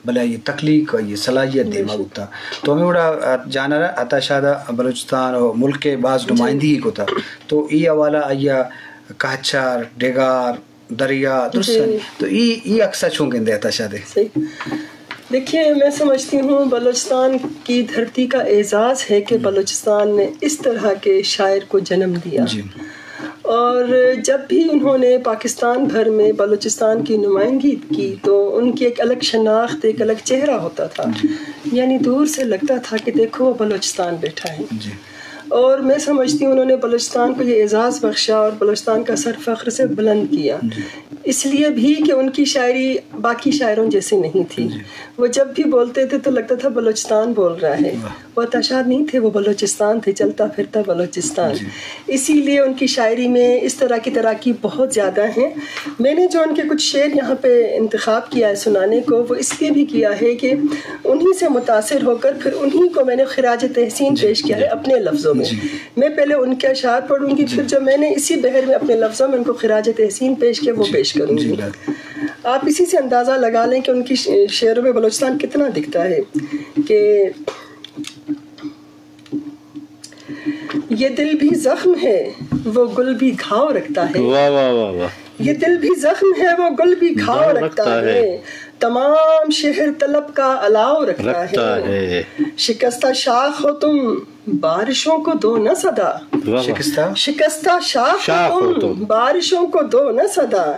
بلے آئی ءِ تخلیق، آئی ءِ صلاحیت دیما بوتا۔ تو ہمے وڑا، آ، جانر عطا شاد ءَ بلوچستان ءُ ملک ءِ باز نمائندگی کتا۔ تو اے حوالہ آئی ءَ کہچر، ڈگار، دریا، درست ہے۔ تو اے، اے عکس ءَ چون گندے عطا شاد ءِ؟ صحیح۔ دیکھیے، میں سمجھتی ہوں بلوچستان کی دھرتی کا اعزاز ہے کہ بلوچستان نے اس طرح کے شاعر کو جنم دیا۔ اور جب بھی انہوں نے پاکستان بھر میں بلوچستان کی نمائندگی کی تو ان کی ایک الگ شناخت، ایک الگ چہرہ ہوتا تھا۔ یعنی دور سے لگتا تھا کہ دیکھو، وہ بلوچستان بیٹھا ہے۔ اور میں سمجھتی ہوں انہوں نے بلوچستان کو یہ اعزاز بخشا اور بلوچستان کا سر فخر سے بلند کیا۔ اس لیے بھی کہ ان کی شاعری باقی شاعروں جیسی نہیں تھی۔ وہ جب بھی بولتے تھے تو لگتا تھا بلوچستان بول رہا ہے۔ وہ عطا شاد نہیں تھے، وہ بلوچستان تھے، چلتا پھرتا بلوچستان۔ اسی لیے ان کی شاعری میں اس طرح کی تراکیب بہت زیادہ ہیں۔ میں نے جو ان کے کچھ شعر یہاں پہ انتخاب کیا ہے سنانے کو، وہ اس لیے بھی کیا ہے کہ انہی سے متاثر ہو کر پھر انہی کو میں نے خراج تحسین پیش کیا ہے اپنے لفظوں میں۔ میں پہلے ان کے اشعار پڑھوں گی، پھر جو میں نے اسی بحر میں اپنے لفظوں میں ان کو خراج تحسین پیش کیا، وہ پیش کروں گی۔ آپ اسی سے اندازہ لگا لیں کہ ان کی ش-، شعروں میں بلوچستان کتنا دکھتا ہے کہ یہ دل بھی زخم ہے، وہ گل بھی گھاؤ رکھتا ہے۔ واہ، واہ، واہ، واہ۔ یہ دل بھی زخم ہے، وہ گل بھی گھاؤ رکھتا ہے۔ تمام شہر طلب کا الاؤ رکھتا ہے۔ شکستہ شاخ ہو تم، بارشوں کو دو نہ صدا۔ شکستہ؟ شکستہ شاخ ہو تم، بارشوں کو دو نہ صدا۔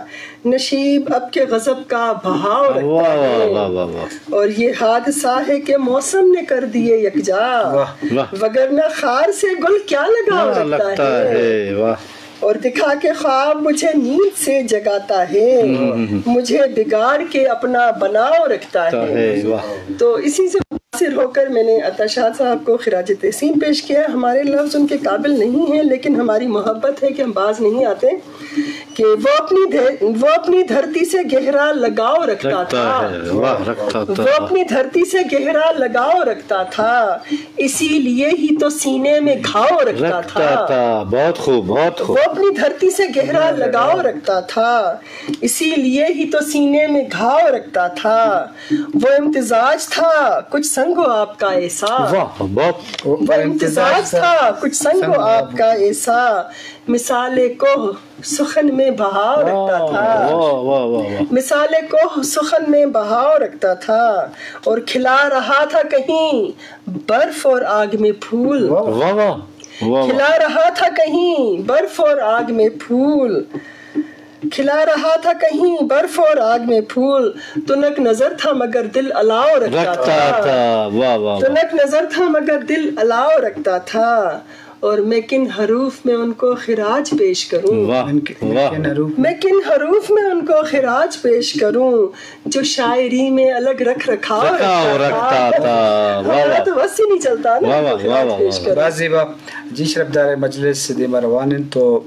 نشیب اب کے غضب کا بہاؤ رکھتا ہے۔ واہ، واہ، واہ۔ اور یہ حادثہ ہے کہ موسم نے کر دیے یکجا۔ وگرنہ خار سے گل کیا لگاؤ رکھتا ہے۔ اور دکھا کے خواب مجھے نیند سے جگاتا ہے۔ مجھے بگاڑ کے اپنا بناؤ رکھتا ہے۔ تو اسی سے متاثر ہو کر میں نے عطا شاد صاحب کو خراج تحسین پیش کیا۔ ہمارے لفظ ان کے قابل نہیں ہیں، لیکن ہماری محبت ہے کہ ہم باز نہیں آتے۔ کہ وہ اپنی دھر-، وہ اپنی دھرتی سے گہرا لگاؤ رکھتا تھا۔ وہ اپنی دھرتی سے گہرا لگاؤ رکھتا تھا، اسی لیے ہی تو سینے میں گھاؤ رکھتا تھا۔ بہت خوب، بہت خوب۔ وہ اپنی دھرتی سے گہرا لگاؤ رکھتا تھا، اسی لیے ہی تو سینے میں گھاؤ رکھتا تھا۔ وہ امتزاج تھا، کچھ سنگ و آپ کا ایسا۔ واہ، بہت۔ وہ امتزاج تھا، کچھ سنگ و آپ کا ایسا۔ مثال کوہ سخن میں بہاؤ رکھتا تھا۔ واہ، واہ، واہ، واہ۔ مثال کوہ سخن میں بہاؤ رکھتا تھا اور کھلا رہا تھا کہیں برف اور آگ میں پھول۔ واہ، واہ، واہ، واہ۔ کھلا رہا تھا کہیں برف اور آگ میں پھول۔ کھلا رہا تھا کہیں برف اور آگ میں پھول۔ تنک نظر تھا مگر دل الاؤ رکھتا تھا۔ واہ، واہ، واہ۔ تنک نظر تھا مگر دل الاؤ رکھتا تھا۔ اور میں کن حروف میں ان کو خراج پیش کروں؟ واہ، میں کن، واہ۔ میں کن حروف میں ان کو خراج پیش کروں، جو شاعری میں الگ رکھ رکھاؤ رکھتا تھا۔ واہ، واہ۔ ہمارا تو بس ہی نہیں چلتا نا، واہ، ان کو واہ، خراج واہ، پیش کروں۔ باز زیبا۔ جی شرفدار، مجلس دیما روان انت تو